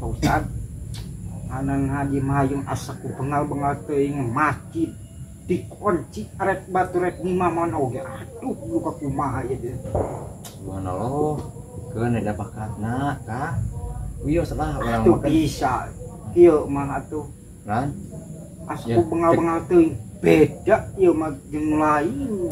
Pak Ustad. Anan Haji Mayung asa ku bengal-bengal teuing masjid dikunci arek batu rek ngimaman oge. Aduh luka kumaha ieu teh. Subhanallah. Keun ada bakatna, Kang. Wios lah urang Tuh mah. Bisa. Kieu mah atuh. Kan? Asa Ya, ku bengal-bengal teuing. Beda ieu mah jeung lain.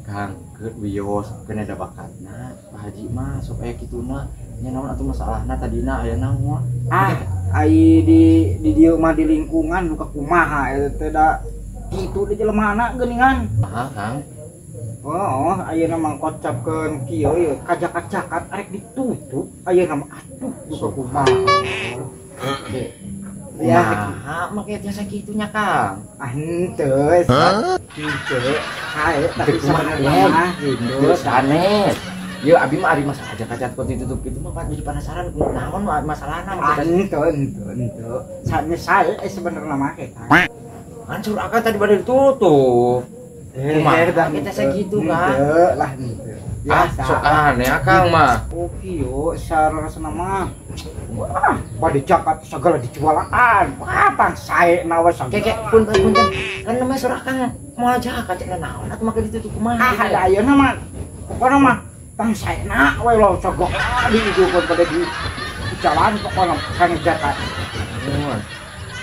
Kang, keun wios, keun ada bakatna. Pak Haji mah sok aya kituna. Nya naon atuh masalahna tadina aya naon? Ah, ai di dieu mah di lingkungan luka kumaha eta teh da kitu di jelemana geuningan. Ah, Kang. Oh, ayeuna mah kocapkeun kieu ieu kajak-kajakat arek ditutup ayeuna mah atuh duka kumaha. Oke. Ya. Kumaha make jasa kitunya, Kang? Ah henteu, henteu. Hae tapi sebenarnya mah gitu. Sanes. Yeuh abi mah ari masalah jakat-jakat ditutup kitu mah jadi penasaran naon masalahna Ah henteu henteu henteu. Sanes sae sebenarnya mah eta. Hancur akan tadi pada ditutup. Kumaha kita sakitu, Kang? Henteu lah henteu. Ah, sok aneh akang mah. Oh kieu sarasana mah. Wah, pada jakat segala dijualaan. Wah, pang sae nawa sagala. Keke punten punten. Kan namanya surah Kang moal jakat cenah naon atuh make ditutup kumaha. Ah, ada ayeuna mah. Pokona mah pang saena we lo segala dijualkeun pada di jalan pokona kan jakat. Nuhun.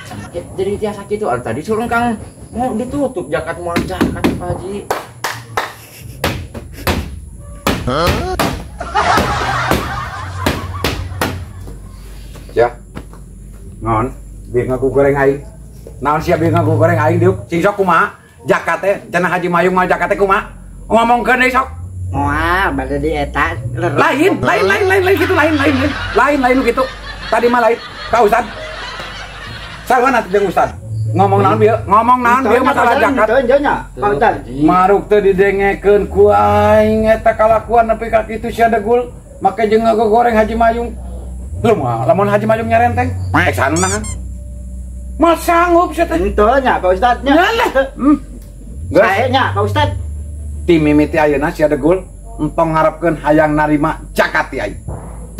Sama jadi tiasa kitu ah, tadi suruh Kang mau ditutup jakat moal jakat Pak Haji. Huh? Ya. Non, bieu ngaku goreng aing. Naon sia bieu ngaku goreng aing diuk? Cing sok kumaha? Jakat teh cenah Haji Mayung mah jakat teh kumaha? Ngomongkeun deui sok. Moal bade di eta. Lain, lain lain lain lain kitu lain lain lain. Lain lain nu kitu. Tadi mah lain. Ka Ustad. Sarua atuh jeung Ustad. Ngomong naon bieu? Ngomong naon bieu masalah jakat? Teu nya, Pak Ustad. Maruk teu didengekeun ku aing eta kalakuan nepi ka kitu sia degul, make jeung ngagogoreng Haji Mayung. Leuh mah lamun Haji Mayung nyarenteng, rek saha nahan? Moal sanggup sia teh. Henteu nya Pak Ustad nya. Nya lah. Geus. Sae nya Pak Ustad. Ti mimiti ayeuna sia degul entong ngarepkeun hayang narima jakat ti aing.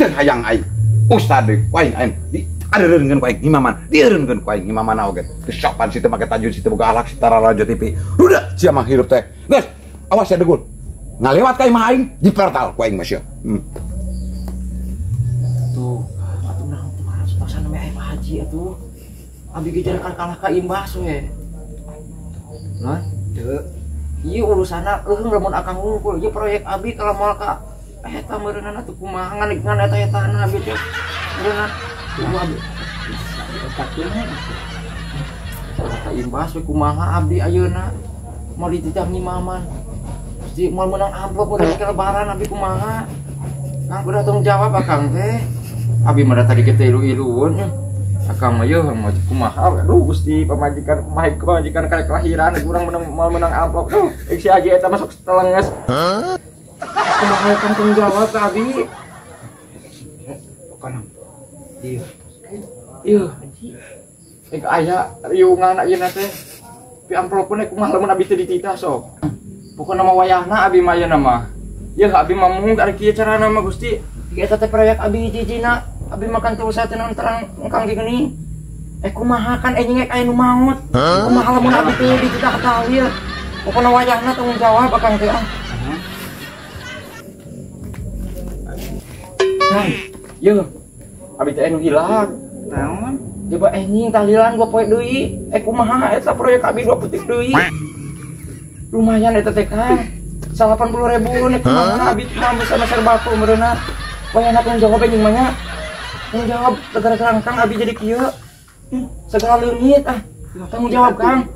Teu hayang aing. Ustad deui ku aing aing di adeureunkeun ku aing ngimaman, dieureunkeun ku aing ngimamana oge. Geus sopan situ make tajud situ boga akhlak sitara raja TV. Ruda sia mah hirup teh. Geus, awas sia degul. Ngalewat ka imah aing dipertal ku aing mah sia. Tuh, atuh naon tuh pasan namanya aya Pak Haji atuh. Abi ge jarak kalah ka imbas we. Nah, teu. Ieu urusanna leuheung lamun akang hungkul. Ieu proyek abi kalau moal ka eta meureunana atuh kumaha ngan ngan eta-etana abi teh. Meureunna kumaha abi? Ka imbas we kumaha abdi ayeuna. Moal dititah ngimaman. Gusti moal meunang amplop udah ke lebaran abi kumaha. Kang udah tanggung jawab akang teh. Abi mah tadi kita ilu-iluun. Akang mah yeuh mah kumaha aduh Gusti pamajikan kumaha pamajikan karek kelahiran urang menang moal menang amplop. Duh, si Haji eta masuk telenges. Kumaha kang tanggung jawab ka abi? Pokona. Ieu. Ieu Haji. Ek aya riungan ayeuna teh. Pi amplopna kumaha lamun abi teh dititah sok. Pokona mah wayahna abi mah ayeuna mah. Yeuh abi mah mung ari kieu carana mah Gusti. Eta teh proyek abi hiji-hijina. Abi makan terus teh naon terang kang gini. Kumaha kan anjing aya nu maot. Kumaha lamun abi teh dititah tawil. Pokona wayahna tanggung jawab akang teh ah. Kang, yeuh. Abi teh anu hilang. Naon? Coba anjing tahlilan gua poe deui. Kumaha eta proyek abi 2 putik deui. Lumayan eta teh Kang. 80.000 nek kumaha abi mah bisa meser batu meureunna. Wayahna tanggung jawab anjing mah nya. Tanggung jawab gara-gara Kang abi jadi kieu. Segala leungit ah. Tanggung jawab Kang.